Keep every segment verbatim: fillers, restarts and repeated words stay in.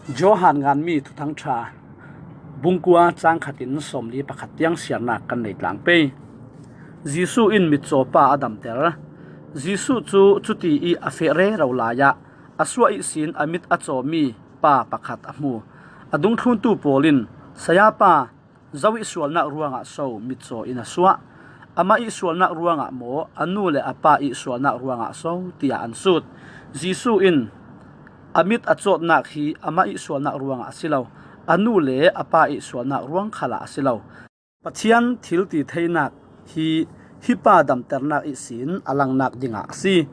Johan nganmi Thuthangṭha bungkua cangkhatin sawmli pakhat tiang siarnak kan nei tlang pei. Jesuh in mitcawpa a damter. Jesuh cu cuti ih a feh rero lai ah a suah ihsin a mit a cawmi pa pakhat a hmu. A dungthluntu pawl in, "Sayapa, zo ih sualnak ruangah so mitcaw in a suah? Amah ih sualnak ruangah maw, a nu le a pa ih sualnak ruangah so?" tiah an sut. Jesuh in, "A mit a cawtnak hi amah ih sualnak ruangah a si lo, a nu le a pa ih sualnak ruang khalah a si lo. Pathian thil ti theinak hi, hi pa damternak ihsin a langnak dingah a si.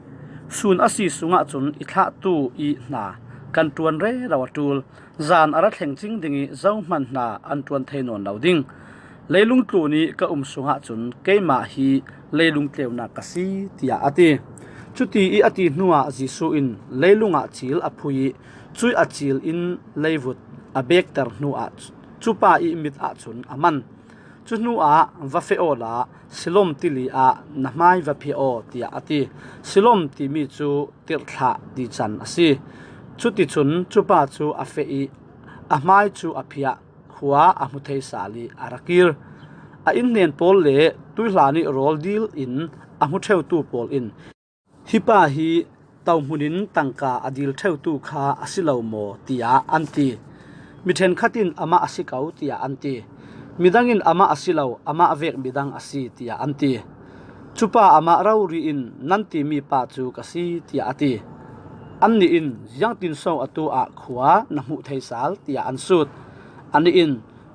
Sun a si sungah cun i thlahtu ih hna kan ṭuan rero a ṭul. Zan a ra thleng cing ding ih zohman hna an ṭuan thei nawn lo ding. Leilung tlun ih ka um sungah cun keimah hi leilung tleunak ka si," tiah a ti. Cuti ih a ti hnuah Jesuh in leilung ah cil a phui ih cuih a cil in leivut a bekter hnuah cupa ih mit ah cun a man. Cu hnuah, "Va feh awla Siloam tili ah na hmai va phiah aw," tiah a ti. Siloam timi cu tirhthlah ti can a si. Cuticun cupa cu a feh ih a hmai cu a phiah, khua a hmu thei sal ih a ra kir. A innhnen pawl le tuihlan ih rawl dil in a hmu ṭheutu pawl in, "Hi pa hi tohmun in tangka a dil ṭheutu kha a si lo maw?" tiah an ti. Mi ṭhenkhat in, "Amah a si ko," tiah an ti. Midang in, "Amah a si lo, amah vek midang a si," tiah an ti. Cupa amah rori in, "Nan timi pa cu ka si," tiah a ti. Annih in, "Ziangtinso atu ah khua na hmuh thei sal?" tiah an sut. Anih in,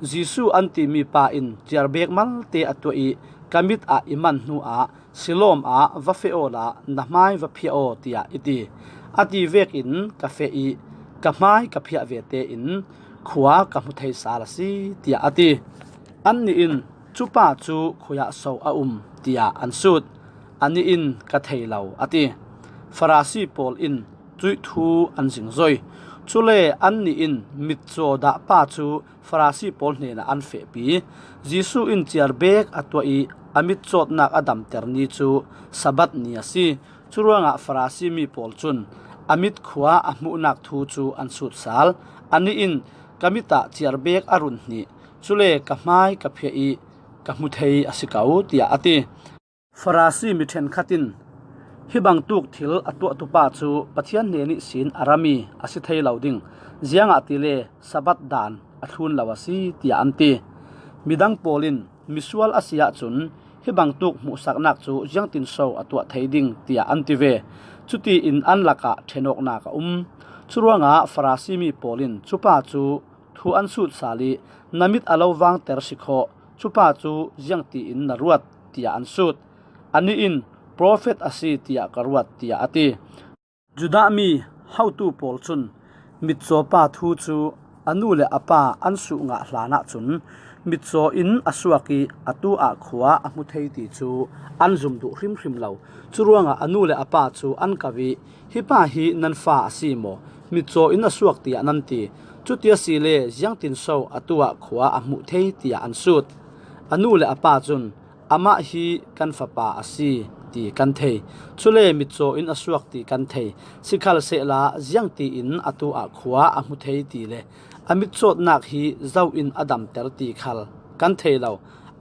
"Jesuh an timi pa in ciarbek malte a tuah ih ka mit ah i man hnuah Siloam ah, 'Va feh awla na hmai va phiah aw,' tiah i ti. A ti vekin ka feh ih ka hmai ka phiah ve tein khua ka hmu thei sal a si," tiah a ti. Annih in, "Cupa cu khuiah so a um?" tiah an sut. Anih in, "Ka thei lo," a ti. Farasi pawl in cuih thu an zingzoi. Cule annih in mitcaw dah pa cu Farasi pawl hnenah an fehpi. Jesuh in ciarbek a tuah ih a mitcawtnak a damter ni cu Sabbath ni a si. Curuangah Farasi mi pawl cun a mit khua a hmuhnak thu cu an sut sal. Anih in, "Ka mit ah ciarbek a run hnih, cule ka hmai ka phiah ih ka hmu thei a si ko," tiah a ti. Farasi mi ṭhenkhat in, "Hi bangtuk thil a tuahtu pa cu Pathian hnen ihsin a rami a si thei lo ding, ziangahtile Sabbath dan a thlun lo a si," tiah an ti. Midang pawl in, "Misual a si ahcun hi bangtuk hmuhsaknak cu ziangtinso a tuah thei ding?" tiah an ti ve. Cutiin an lakah ṭhenawknak a um. Curuangah Farasi mi pawl in cupa cu thu an sut sal ih, "Na mit a lo vangter si khawh, cupa cu ziangtiin na ruat?" tiah an sut. Anih in, "Profet a si tiah ka ruat," tiah a ti. Judah mi hotu pawl cun mitcawpa thu cu a nu le a pa an suh ngah hlan ahcun mitcaw in a suak ih atu ah khua a hmu thei ti cu an zum duh hrimhrim lo. Curuangah a nu le a pa cu an ko ih, "Hi pa hi nan fa a si maw? Mitcaw in a suak tiah nan ti. Cuti asile ziangtinso atu ah khua a hmuh thei?" tiah an sut. A nu le a pa cun, "Amah hi kan fapa a si ti kan thei. Cule mitcaw in a suak ti kan thei. Sikhalsehla ziangtiin atu ah khua a hmu thei ti le a mitcawtnak hi zo in a damter ti khal kan thei lo.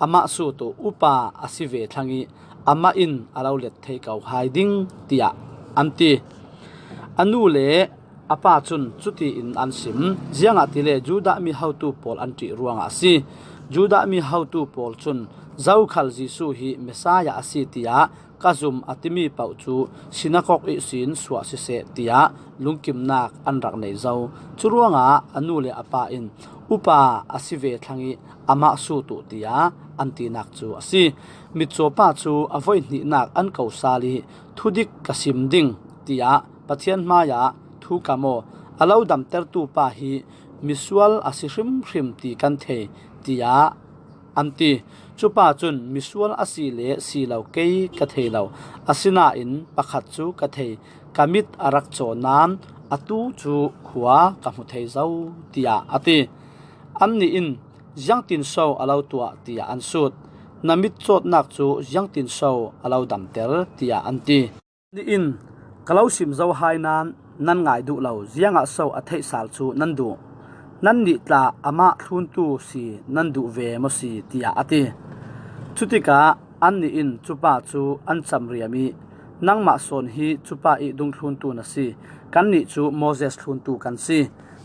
Amah sut uh, upa a si ve thlang ih amah in a lo let thei ko hai ding," tiah an ti. A nu le a pa cun cutiin an sim. Ziangahtile Judah mi hotu pawl an ṭih ruangah a si. Judah mi hotu pawl cun, "Zokhal Jesuh hi Messiah a si tiah ka zum a timi paoh cu sinakok ihsin suah siseh," tiah lungkimnak an rak nei zo. Curuangah a nu le a pa in, "Upa a si ve thlang ih amah sut uh," tiah an tinak cu a si. Mitcawpa cu a voihnihnak an ko sal ih, "Thudik ka sim ding," tiah Pathian hmaiah thu kam aw. A lo damtertu pa hi misual a si hrimhrim ti kan thei, tiah an ti. Cupa cun, "Misual a si le si lo kei ka thei lo, asinain pakhat cu ka thei, ka mit a rak caw nain atu cu khua ka hmu thei zo," tiah a ti. Annih in, "Ziangtinso a lo tuah?" tiah an sut. "Na mit cawtnak cu ziangtinso a lo damter?" tiah an ti. Nih in, "Ka lo sim zo hai nain nan ngai duh lo, ziangah so a theih sal cu nan duh? Nannih tla amah thluntu si nan duh ve maw si? Tiah a ti. Cutikah annih in cupa cu an camriam ih, "Nangmah sawn hi cupa ih dungthluntu na si, kannih cu Moses thluntu kan si.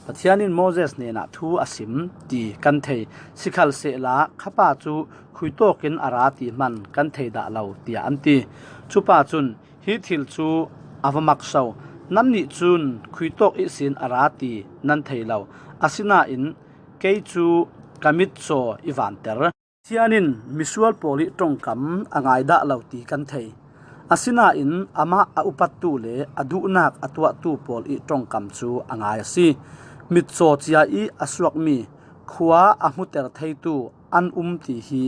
Pathian in Moses hnenah thu a sim ti kan thei, sikhalsehla khapa cu khuitawk in a ra ti hman kan thei dah lo," tiah an ti. Cupa cun, "Hi thil cu a va makso. Nannih cun khuitawk ihsin a ra ti nan thei lo. Asinain kei cu ka mitcaw i vanter. Pathian in misual pawl ih ṭongkam a ngai dah lo ti kan thei. Asinain amah a upattu le a duhnak a tuahtu pawl ih ṭongkam cu a ngai a si. Mitcaw cia ih a suakmi, khua a hmuter theitu an um ti hi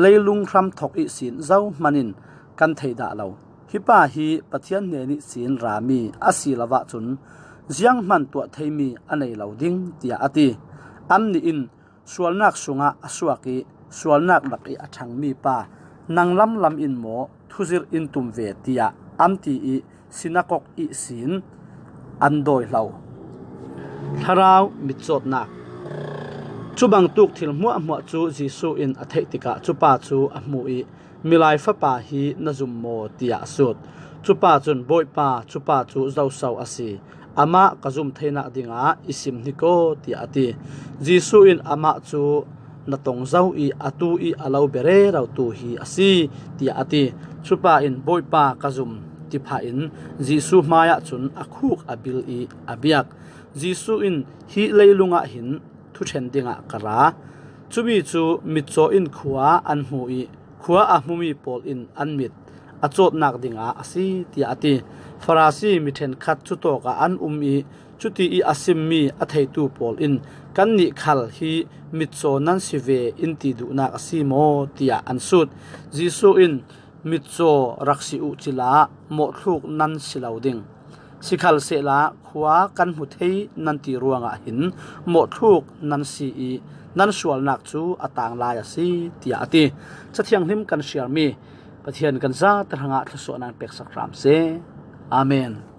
leilung hramthok ihsin zohman in kan thei dah lo. Hi pa hi Pathian hnen ihsin rami a si lo ahcun zianghman tuah theimi a nei lo ding," tiah a ti. Annih in, "Sualnak sungah a suak ih sualnak lakih a ṭhangmi pa, nang lamlam in maw thuzirh in tum ve?" tiah an ti ih sinakok ihsin an dawi hlo. Thlarau mitcawtnak. Cubangtuk thil hmuahhmuah cu Jesuh in a theih tikah cupa cu a hmuh ih, "Milai Fapa hi na zum maw?" tiah a sut. Cupa cun, "Bawipa, cupa cu zoso a si? Amah ka zum theinak dingah i sim hnik aw," tiah a ti. Jesuh in, "Amah cu na tong zo ih atu ih a lo bia rerotu hi a si," tiah a ti. Cupa in, "Bawipa, ka zum," ti phah in Jesuh hmaiah cun a khuk a bil ih a biak. Jesuh in, "Hi leilung ah hin thuṭhen dingah ka ra. Cumi cu mitcaw in khua an hmu ih khua a hmumi pawl in an mit a cawtnak dingah a si," tiah a ti. Farasi mi ṭhenkhat cutawkah an um ih cuti ih a simmi a theitu pawl in, "Kannih khal hi mitcaw nan si ve in ti duhnak a si maw?" tiah an sut. Jesuh in, "Mitcaw rak si uh cila mawhthluk nan si lo ding. Sikhalsehla khua kan hmu thei nan ti ruangah hin mawhthluk nan si ih nan sualnak cu a tang lai a si," tiah a ti. Cathianghlim kan hrialmi Pathian kan zate hrangah thluasuahnak peksak hram seh. Amen.